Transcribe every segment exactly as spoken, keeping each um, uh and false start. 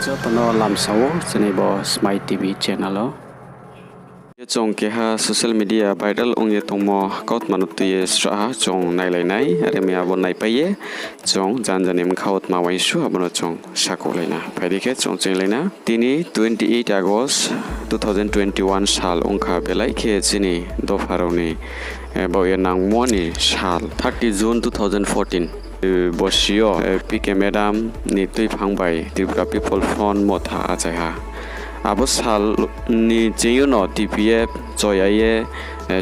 Joto no lamsa ou chini bo Smai T V channel o. Ye chung keha social media viral ong ye tongmo kautma no tui ye srahha chung nailai nai, are mi abo naipai ye chung janja ni bkha wo tma uaingsouh abo no chung sakhouhlai na. Phai di khe chung cheinglai na. Tini twenty eight August two thousand twenty one sal ong kha, belai khe chini dopha rao ni baoh ye nangmo ni sal, thirty June two thousand fourteen. Bosi yo P K madam ni tuiphang bai Tripura People Front Motha achai ha. Abo sal ni ching yo no T P F choya ye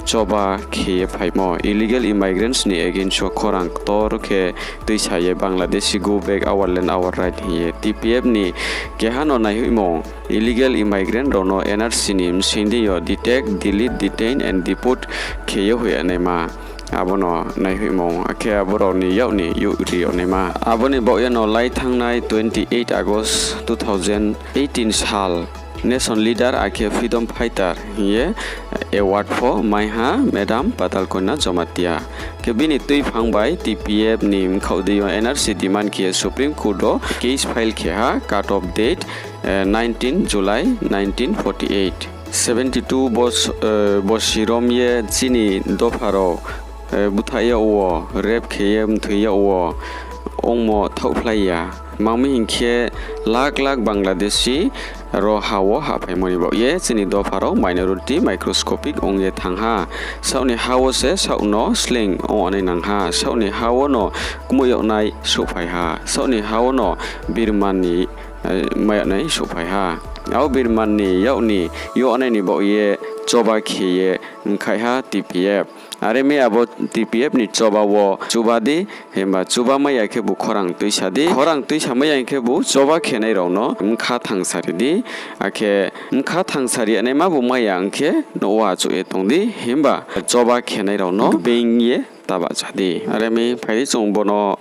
choba khe ye phaimo illegal immigrants ni against wo khorang ktor khe tuisa ye Bangladeshi go back our land, our right hing ye T P F ni keha no naihoihmung illegal immigrant rao no N R C ni bsing deing yo detect, delete, detain and deport khe ye hoih yag naima. Abo no naihoihmung, akhe abo rao ni yak ni youh ri yag naima. Abo ni baoh ye no lai thanngnai twenty eight August two thousand eighteen sal nation leader akhe freedom fighter hing ye award pho mai ha Madam Patal Kanya Jamatia. Khe bini tuiphang bai T P F ni mkhaoh deing yo N R C demand khe ye Supreme Court wo case file khe ha, cut off date nineteen July nineteen forty eight. Seventy two bosi rom ye chini dopha rao búthaih yag wo, rape khe ye mthoi yag wo ongmo thaohphlai ya. Mang mi hing khe lakh lakh Bangladeshi ro ha wo hahphaimo ni baoh ye chini dopha rao minority microscopic ong ye thanng ha. Saoh ni ha wo se saoh no sleing ong nai nang ha. Saoh ni ha wo no kmoih yag nai souhphai ha. Saoh ni ha wo no birman ni mai yag nai souhphai ha. Abo birman ni yak ni youh nai ni baoh ye choba khe ye mkhaih ha T P F. Are mi abo T P F ni choba wo chuba di, himba chuba mai ya khebu khorang tuisa di. Khorang tuisa mai ya hing khebu choba khenai rao no bkha thangsari di. Akhe bkha thangsari yag naima bu mai ya hing khe nouh wo achouh ye tong di, himba choba khenai rao no being ye ta bahcha di. Are mi phai di chung bo no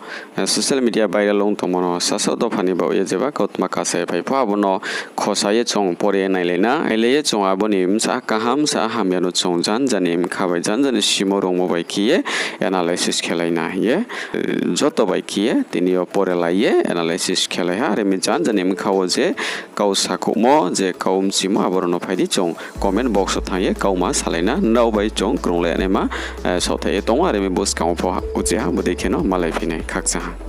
social media viral ong tongmo no sasaoh dopha ni baoh ye jeba kautma kasa ye phai pho abo no khosa ye chung pore nailai na. Ailai ye chung abo ni bsa kaham bsa hamya no chung janja ni bkha bai janja ni simo rungmo bai khe ye analysis khelai na hing ye joto bai khe ye tini yo pore lai ye analysis khelai ha. Are mi janja ni bkha wo je kau sakhouhmo, je kau mchimo, abo rao no phai di chung comment box wo thanng ye kauma salai na, nrao bai chung krunglai naima saohthaih ye tong ou. Are mi buskang wo pho ujiha bodei khe no malai phi nai khakchang ha.